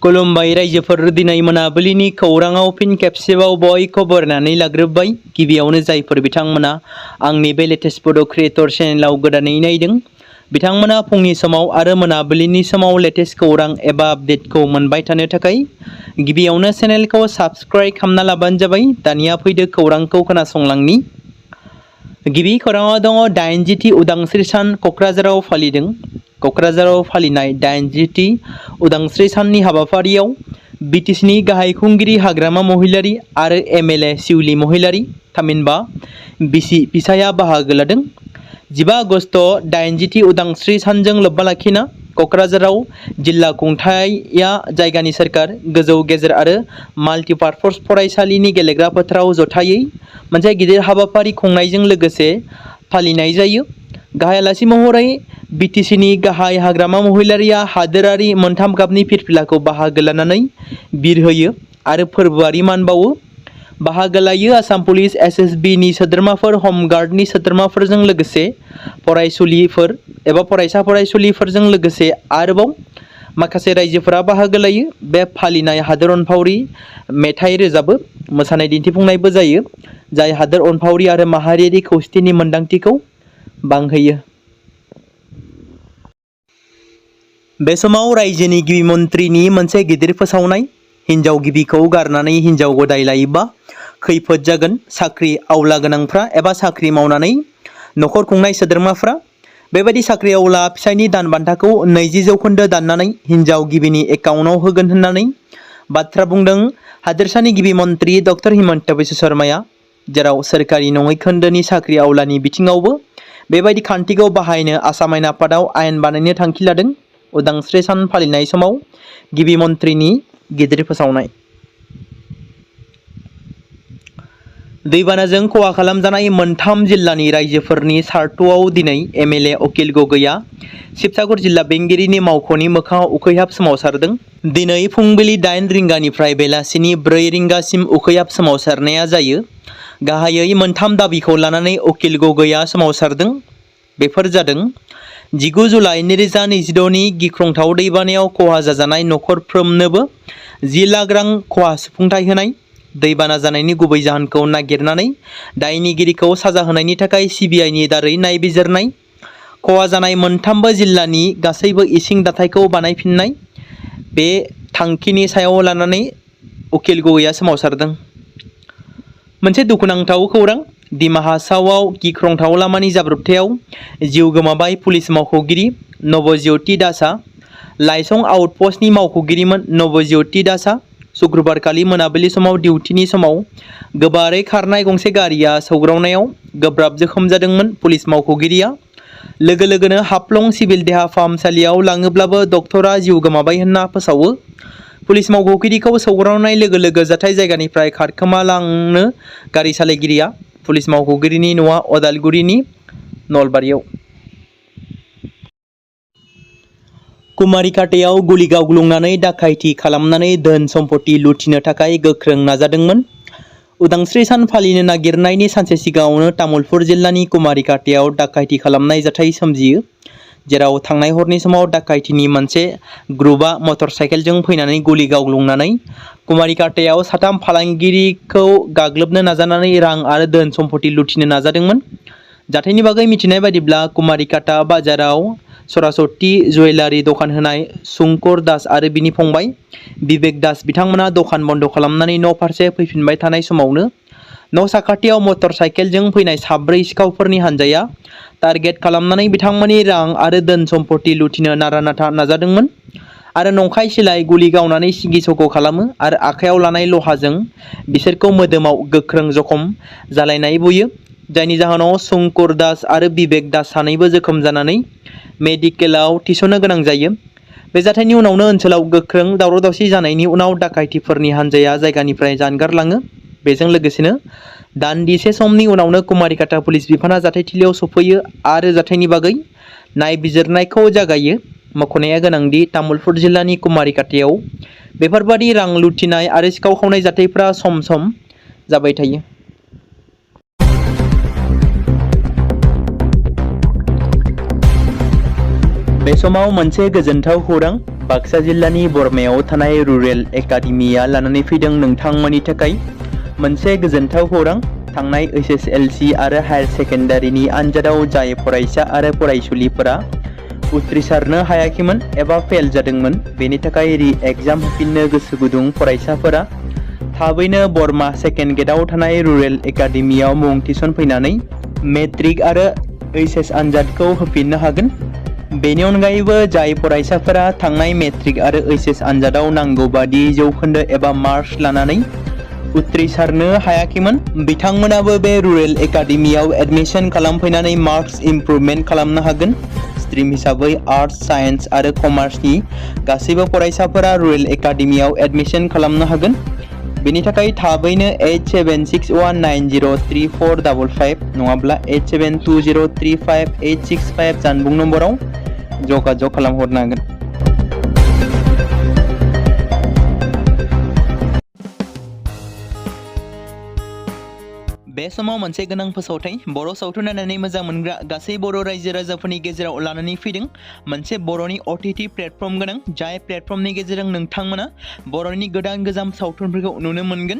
खुलुमबाय रायजोफोर दिनै मोनाबिलिनि खौराङाव फिन खेबसेबाव बयखौ बरायनानै लाग्रोबाय। गिबियावनो जायफोर बिथांमोना आंनि बे लेटेस्ट बड' क्रिएटर चेनेलाव गोदानै नायदों बिथांमोना फुंनि समाव आरो मोनाबिलिनि समाव लेटेस्ट खौरां एबा आपडेटखौ मोनबाय थानो थाखाय गिबियावनो चेनेलखौ साबस्क्राइब खालामना लाबानो जाबाय। दानिया फैदो खौरांखौ खोनासंलांनि। गिबि खौराङाव दङ 80थि उदांस्रि सान क'क्राझाराव फालिदों। क'क्राझाराव फालिनाय 80थि उदांस्रि साननि हाबाफारियाव बिटिसिनि गाहाय खुंगिरि हाग्रामा महिलारि आरो एमएलए शिउली महिलारि थामहिनबा बिसि फिसाया बाहागो लादों। 15 आगस्ट 80थि उदांस्रि सानजों लोब्बा लाखिना क'क्राझाराव जिल्ला खुंथाया जायगानि सोरखार, गोजौ गेजेर आरो माल्टिपार्पस फरायसालिनि गेलेग्रा फोथाराव जथायै मोनसे गिदिर हाबाफारि खुंनायजों लोगोसे फालिनाय जायो। गाहाय आलासि महरै बिटिसिनि गाहाय हाग्रामा महिलारिया हादोरारि मोनथाम गाबनि फिरफिलाखौ बाहागो लानानै बिरहोयो आरो फोरबोआरि मान बावो। बाहागो लायो आसाम पुलिस एसएसबि नि सोद्रोमाफोर, हमगार्डनि सोद्रोमाफोरजों लोगोसे फरायसुलिफोर एबा फरायसा फरायसुलिफोरजों लोगोसे आरोबाव माखासे रायजोफोरा बाहागो लायो। बे फालिनाय हादोर अनफावरि मेथाइ रोजाबो, मोसानाय दिन्थिफुंनायबो जायो, जाय हादोर अनफावरि आरो माहारियारि खौसेथिनि मोन्दांथिखौ बांहोयो। बे समाव रायजोनि गिबि मन्थ्रिनि मोनसे गिदिर फोसावनाय। हिन्जाव गिबिखौ गारनानै हिन्जाव गदाय लायोबा खैफोद जागोन। साख्रि आवला गोनांफ्रा एबा साख्रि मावनानै न'खर खुंनाय सोद्रोमाफ्रा बेबायदि साख्रि आवला फिसायनि दान बान्थाखौ 20% दाननानै हिन्जाव गिबिनि एकाउन्टआव होगोन होननानै बाथ्रा बुंदों हादोरसानि गिबि मन्थ्रि डक्टर हिमन्त बिश्व शर्माया, जेराव सोरखारि नङै खोन्दोनि साख्रि आवलानि बिथिङावबो बेबायदि खान्थिखौ बाहायनो आसाम आयेन आफादाव आयेन बानायनो थांखि लादों। उदांस्रि सान फालिनाय समाव गिबि मन्थ्रिनि गिदिर फोसावनाय। दैबानाजों खहा खालामजानाय मोनथाम जिल्लानि रायजोफोरनि सार्थआव दिनै एमएलए अकिल गगैआ शिबसागर जिल्ला बेंगिरिनि मावख'नि मोखाङाव उखैहाब सोमावसारदों। दिनै फुंबिलि 8 रिंगानिफ्राय बेलासिनि 4 रिंगासिम उखैहाब सोमावसारनाया जायो। गाहायै मोनथाम दाबिखौ लानानै अकिल गगैआ सोमावसारदों। बेफोर जादों 19 जुलाइ 2022नि गिख्रंथाव दैबानायाव खहा जाजानाय नखरफ्रोमनोबो 10 लाख रां खहा सुफुंथाय होनाय, दैबाना जानायनि गुबै जाहोनखौ नागिरनानै दायनिगिरिखौ साजा होनायनि थाखाय सिबिआइनि दारै नायबिजिरनाय, खहा जानाय मोनथामबो जिल्लानि गासैबो इसिं दाथायखौ बानायफिननाय। बे थांखिनि सायाव लानानै उकिल गगैआ सोमावसारदों। मोनसे दुखुनांथाव खौरां। दिमा हासावआव गिख्रंथाव लामानि जाब्रबथायाव जिउ गोमाबाय पुलिस मावख'गिरि नवज्योति दासआ। लाइसं आउटपस्टनि मावख'गिरिमोन नवज्योति दासआ शुक्रबारखालि मोनाबिलि समाव डिउटिनि समाव गोबारै खारनाय गंसे गारिया सौग्रावनायाव गोब्राब जोखोम जादोंमोन। पुलिस मावख'गिरिया लोगो लोगोनो हाफ्लं सिभिल देहा फाहामसालियाव लाङोब्लाबो डक्टरा जिउ गोमाबाय होनना फोसावो। पुलिस मावख'गिरिखौ सौग्रावनाय लोगो लोगो जाथाय जायगानिफ्राय खारखोमालांनो गारि सालायगिरिया। पुलिस मावख'गिरिनि न'आ अदालगुरिनि नलबारियाव। कुमारिकाटायाव गुलि गावग्लुंनानै दाखायथि खालामनानै धोन सम्पति लुथिनो थाखाय गोख्रों नाजादोंमोन। उदांस्रि सान फालिनो नागिरनायनि सानसे सिगाङावनो तामुलपुर जिल्लानि कुमारिकाटायाव दाखायथि खालामनाय जाथाय सोमजियो, जेराव थांनाय हरनि समाव दाखायथिनि मोनसे ग्रुपआ मटर साइकेलजों फैनानै गुलि गावग्लुंनानै कुमारिकाटायाव साथाम फालांगिरिखौ गाग्लोबनो नाजानानै रां आरो धोन सम्पति लुथिनो नाजादोंमोन। जाथायनि बागै मिथिनाय बादिब्ला कुमारिकाटा बाजाराव सरासति जुवेलारि दखान होनाय शंकर दास आरो बिनि फंबाय बिबेक दास बिथांमोना दखान बन्द खालामनानै न' फारसे फैफिनबाय थानाय समावनो न' साखाथियाव मटर साइकेलजों फैनाय साब्रै सिखावफोरनि हानजाया टारगेट खालामनानै बिथांमोननि रां आरो धोन सम्पति लुथिनो नारा नाथा नाजादोंमोन आरो नंखाय सिलाइ गुलि गावनानै सिगि सग' खालामो आरो आखायाव लानाय लहाजों बिसोरखौ मोदोमाव गोख्रों जखम जालायनाय बुयो, जायनि जाहोनाव शंकर दास आरो बिबेक दास सानैबो जोखोम जानानै मेडिकेलाव थिसननो गोनां जायो। बे जाथायनि उनावनो ओनसोलाव गोख्रों दावराव दावसि जानायनि उनाव दाखायथिफोरनि हानजाया जायगानिफ्राय जानगारलाङो। बेजों लोगोसेनो दान्दिसे समनि उनावनो कुमारिकाटा पुलिस बिफाना जाथायथिलियाव सफैयो आरो जाथायनि बागै नायबिजिरनायखौ जागायो। मख'नाया गोनांदि तामुलपुर जिल्लानि कुमारिकाटायाव बेफोरबादि रां लुथिनाय आरो सिखाव खावनाय जाथायफोरा सम सम जाबाय थायो। बे समाव मोनसे गोजोनथाव खौरां। बाक्सा जिल्लानि बरमायाव थानाय रुरेल एकाडेमिया लानानै फैदों नोंथांमोननि थाखाय मोनसे गोजोनथाव खौरां। थांनाय एसएसएलसी आरो हायार सेकेन्डारिनि आनजादाव जाय फरायसा आरो फरायसुलिफोरा उथ्रिसारनो हायाखैमोन एबा फेल जादोंमोन, बेनि थाखाय रि एग्जाम होफिननो गोसो गुदुं फरायसाफोरा थाबैनो बरमा सेकेन्ड गेटआव थानाय रुरेल एकाडेमियाव मुं थिसनफैनानै मेट्रिक आरो एचएस आनजादखौ होफिननो हागोन। बेनि अनगायैबो जाय फरायसाफोरा थांनाय मेट्रिक आरो एचएस आनजादाव नांगौ बादि जौखोन्दो एबा मार्क्स लानानै उथ्रिसारनो हायाखैमोन, बिथांमोनाबो बे रुरेल एकाडेमियाव एडमिशन खालामफैनानै मार्क्स इमप्रुभमेन्ट खालामनो हागोन। स्ट्रिम हिसाबै आर्ट्स, साइन्स आरो कमार्सनि गासैबो फरायसाफोरा रुरेल एकाडेमियाव एडमिशन खालामनो हागोन। बेनि थाखाय थाबैनो 8761903455 नङाब्ला 87203585 जानबुं नम्बराव जगाजग खालामहरनो हागोन। बे समाव मोनसे गोनां फोसावथाय बर' सावथुन नायनानै मोजां मोनग्रा गासै बर' रायजो राजाफोरनि गेजेराव लानानै फैदों मोनसे बर'नि OTT प्लेटफर्म गोनां, जाय प्लेटफर्मनि गेजेरजों नोंथांमोना बर'नि गोदान गोजाम सावथुनफोरखौ नुनो मोनगोन।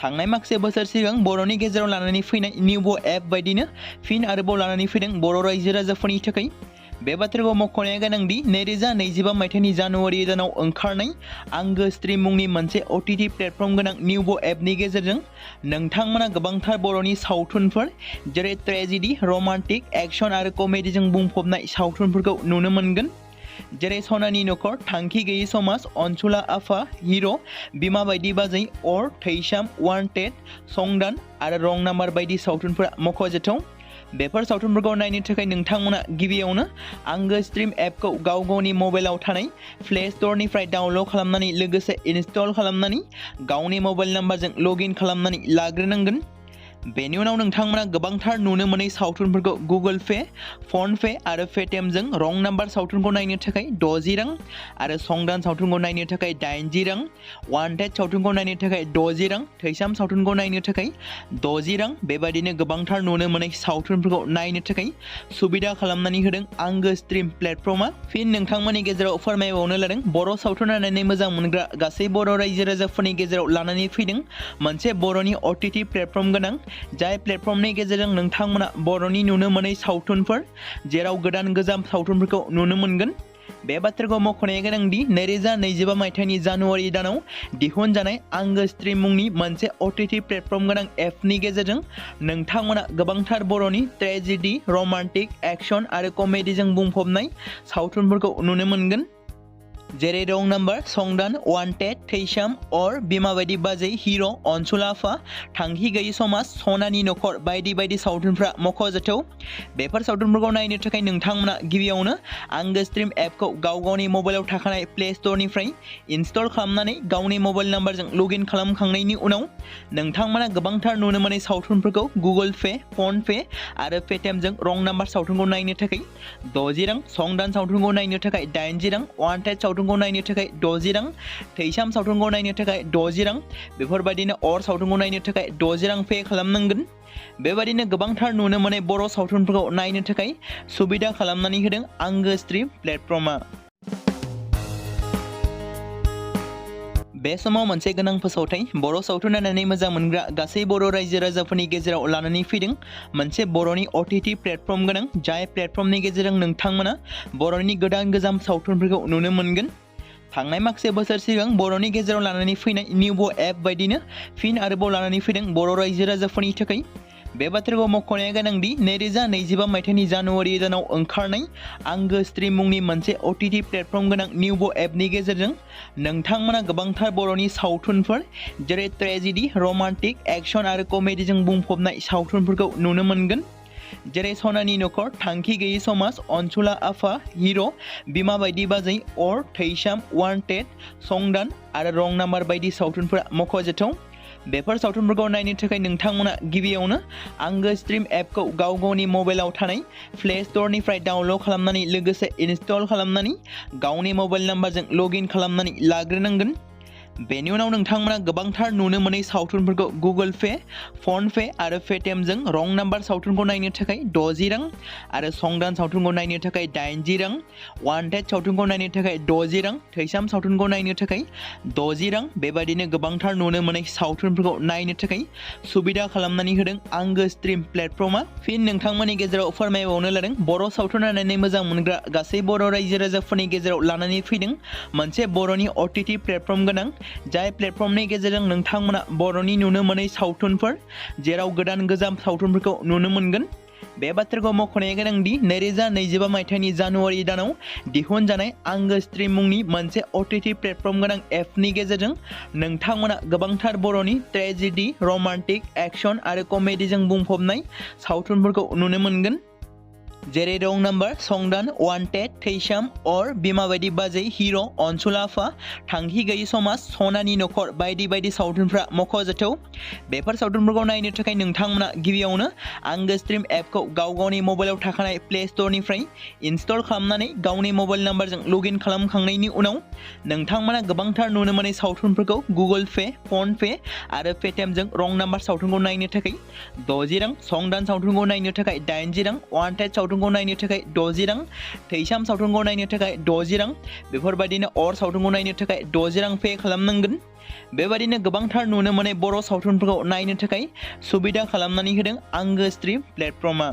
थांनाय माखासे बोसोर सिगां बर'नि गेजेराव लानानै फैनाय निउबो एप बायदिनो फिन आरोबाव लानानै फैदों बर' रायजो राजाफोरनि थाखाय। बे बाथ्राखौ मख'नाया गोनांदि 2025 मायथाइनि जानुवारि दानाव ओंखारनाय आंगो स्ट्रिम मुंनि मोनसे OTT प्लेटफर्म गोनां निउबो एपनि गेजेरजों नोंथांमोना गोबांथार बर'नि सावथुनफोर जेरै ट्रेजेडि, रमान्टिक, एक्शन आरो कमेडिजों बुंफबनाय सावथुनफोरखौ नुनो मोनगोन। जेरै सनानि नखर, थांखि गैयै समाज, अनसुला आफा, हिर', बिमा बायदि बाजै, अर, थैसाम, वान्टेड, संदान आरो रं नाम्बार बायदि सावथुनफोरा मख'जाथाव। बेफोर सावथुनफोरखौ नायनो थाखाय नोंथांमोना गिबियावनो आंगो स्ट्रिम एपखौ गावनि मबाइलाव थानाय प्ले स्ट'रनिफ्राय डाउनल'ड खालामनानै लोगोसे इनस्टल खालामनानै गावनि मबाइल नाम्बारजों लगइन खालामनानै लाग्रोनांगोन। बेनि उनाव नोंथांमोना गोबांथार नुनो मोनै सावथुनफोरखौ गुगोल पे, फन पे आरो पेटिएमजों रं नाम्बार सावथुनखौ नायनो थाखाय 60 रां आरो संदान सावथुनखौ नायनो थाखाय 80 रां, वान्टेड सावथुनखौ नायनो थाखाय 60 रां, थैसाम सावथुनखौ नायनो थाखाय 60 रां, बेबायदिनो गोबांथार नुनो मोनै सावथुनफोरखौ नायनो थाखाय सुबिदा खालामनानै होदों आंगो स्ट्रिम प्लेटफर्मा। फिन नोंथांमोननि गेजेराव फोरमायबावनो लादों बर' सावथुन नायनानै मोजां मोनग्रा गासै बर' रायजो राजाफोरनि गेजेराव लानानै फैदों मोनसे बर'नि OTT प्लेटफर्म गोनां, जाय प्लेटफर्मनि गेजेरजों नोंथांमोना बर'नि नुनो मोनै सावथुनफोर जेराव गोदान गोजाम सावथुनफोरखौ नुनो मोनगोन। बे बाथ्राखौ मख'नाया गोनांदि 2025 मायथाइनि जानुवारि दानाव दिहुनजानाय आंगो स्ट्रिम मुंनि मोनसे OTT प्लेटफर्म गोनां एपनि गेजेरजों नोंथांमोना गोबांथार बर'नि ट्रेजेडि, रमान्टिक, एक्शन आरो कमेडिजों बुंफबनाय सावथुनफोरखौ नुनो मोनगोन। जेरै रं नाम्बार, संदान, वान्टेड, थैसाम, अर, बिमा बायदि बाजै, हिर', अनसुला आफा, थांखि गैयै समाज, सनानि नखर बायदि बायदि सावथुनफ्रा मख'जाथाव। बेफोर सावथुनफोरखौ नायनो थाखाय नोंथांमोना गिबियावनो आंगो स्ट्रिम एपखौ गावनि मबाइलाव थाखानाय प्ले स्ट'रनिफ्राय इनस्टल खालामनानै गावनि मबाइल नाम्बारजों लगइन खालामखांनायनि उनाव नोंथांमोना गोबांथार नुनो मोनै सावथुनफोरखौ गुगोल पे, फन पे आरो पेटिएमजों रं नाम्बार सावथुनखौ नायनो थाखाय 60 रां, संदान सावथुनखौ नायनो थाखाय 80 रां, वान्टेड सावथुनखौ नायनो थाखाय 60 रां, थैसाम सावथुनखौ नायनो थाखाय 60 रां, बेफोरबायदिनो अर सावथुनखौ नायनो थाखाय 60 रां पे खालामनांगोन। बेबायदिनो गोबांथार नुनो मोनै बर' सावथुनफोरखौ नायनो थाखाय सुबिदा खालामनानै होदों आंगो स्ट्रिम प्लेटफर्मा। बे समाव मोनसे गोनां फोसावथाय बर' सावथुन नायनानै मोजां मोनग्रा गासै बर' रायजो राजाफोरनि गेजेराव लानानै फैदों मोनसे बर'नि OTT प्लेटफर्म गोनां, जाय प्लेटफर्मनि गेजेरजों नोंथांमोना बर'नि गोदान गोजाम सावथुनफोरखौ नुनो मोनगोन। थांनाय माखासे बोसोर सिगां बर'नि गेजेराव लानानै फैनाय निउबो एप बायदिनो फिन आरोबाव लानानै फैदों बर' रायजो राजाफोरनि थाखाय। बे बाथ्राखौ मख'नाया गोनांदि 2025 मायथाइनि जानुवारि दानाव ओंखारनाय आंगो स्ट्रिम मुंनि मोनसे OTT प्लेटफर्म गोनां निउबो एपनि गेजेरजों नोंथांमोना गोबांथार बर'नि सावथुनफोर जेरै ट्रेजेडि, रमान्टिक, एक्शन आरो कमेडिजों बुंफबनाय सावथुनफोरखौ नुनो मोनगोन। जेरै सनानि नखर, थांखि गैयै समाज, अनसुला आफा, हिर', बिमा बायदि बाजै, अर, थैसाम, वान्टेड, संदान आरो रं नाम्बार बायदि सावथुनफोरा मख'जाथाव। बेफोर सावथुनफोरखौ नायनो थाखाय नोंथांमोना गिबियावनो आंगो स्ट्रिम एपखौ गावनि मबाइलाव थानाय प्ले स्ट'रनिफ्राय डाउनल'ड खालामनानै लोगोसे इनस्टल खालामनानै गावनि मबाइल नाम्बारजों लगइन खालामनानै लाग्रोनांगोन। बेनि उनाव नोंथांमोना गोबांथार नुनो मोनै सावथुनफोरखौ गुगोल पे, फन पे आरो पेटिएमजों रं नाम्बार सावथुनखौ नायनो थाखाय 60 रां आरो संदान सावथुनखौ नायनो थाखाय 80 रां, वान्टेड सावथुनखौ नायनो थाखाय 60 रां, थैसाम सावथुनखौ नायनो थाखाय 60 रां बेबायदिनो गोबांथार नुनो मोनै सावथुनफोरखौ नायनो थाखाय सुबिदा खालामनानै होदों आंगो स्ट्रिम प्लेटफर्मा। फिन नोंथांमोननि गेजेराव फोरमायबावनो लादों बर' सावथुन नायनानै मोजां मोनग्रा गासै बर' रायजो राजाफोरनि गेजेराव लानानै फैदों मोनसे बर'नि OTT प्लेटफर्म गोनां, जाय प्लेटफर्मनि गेजेरजों नोंथांमोना बर'नि नुनो मोनै सावथुनफोर जेराव गोदान गोजाम सावथुनफोरखौ नुनो मोनगोन। बे बाथ्राखौ मख'नाया गोनांदि 2025 मायथाइनि जानुवारि दानाव दिहुनजानाय आंगो स्ट्रिम मुंनि मोनसे OTT प्लेटफर्म गोनां एपनि गेजेरजों नोंथांमोना गोबांथार बर'नि ट्रेजेडि, रमान्टिक, एक्शन आरो कमेडिजों बुंफबनाय सावथुनफोरखौ नुनो मोनगोन। जेरै रं नाम्बार, संदान, वान्टेड, थैसाम, अर, बिमा बायदि बाजै, हिर', अनसुला आफा, थांखि गैयि समाज, सनानि नखर बायदि बायदि सावथुनफ्रा मख'जाथाव। बेफोर सावथुनफोरखौ नायनो थाखाय नोंथांमोना गिबियावनो आंगो स्ट्रिम एपखौ गावनि मबाइलाव थाखानाय प्ले स्ट'रनिफ्राय इनस्टल खालामनानै गावनि मबाइल नाम्बारजों लगइन खालामखांनायनि उनाव नोंथांमोना गोबांथार नुनो मोनै सावथुनफोरखौ गुगोल पे, फन पे आरो पेटिएमजों रं नाम्बार सावथुनखौ नायनो थाखाय 60 रां, संदान सावथुनखौ नायनो थाखाय 80 रां, वान्टेड सावथुनखौ नायनो थाखाय 60 रां, थैसाम सावथुनखौ नायनो थाखाय 60 रां बेफोरबायदिनो अर सावथुनखौ नायनो थाखाय 60 रां पे खालामनांगोन। बेबायदिनो गोबांथार नुनो मोनै बर' सावथुनफोरखौ नायनो थाखाय सुबिदा खालामनानै होदों आंगो स्ट्रिम प्लेटफर्मा।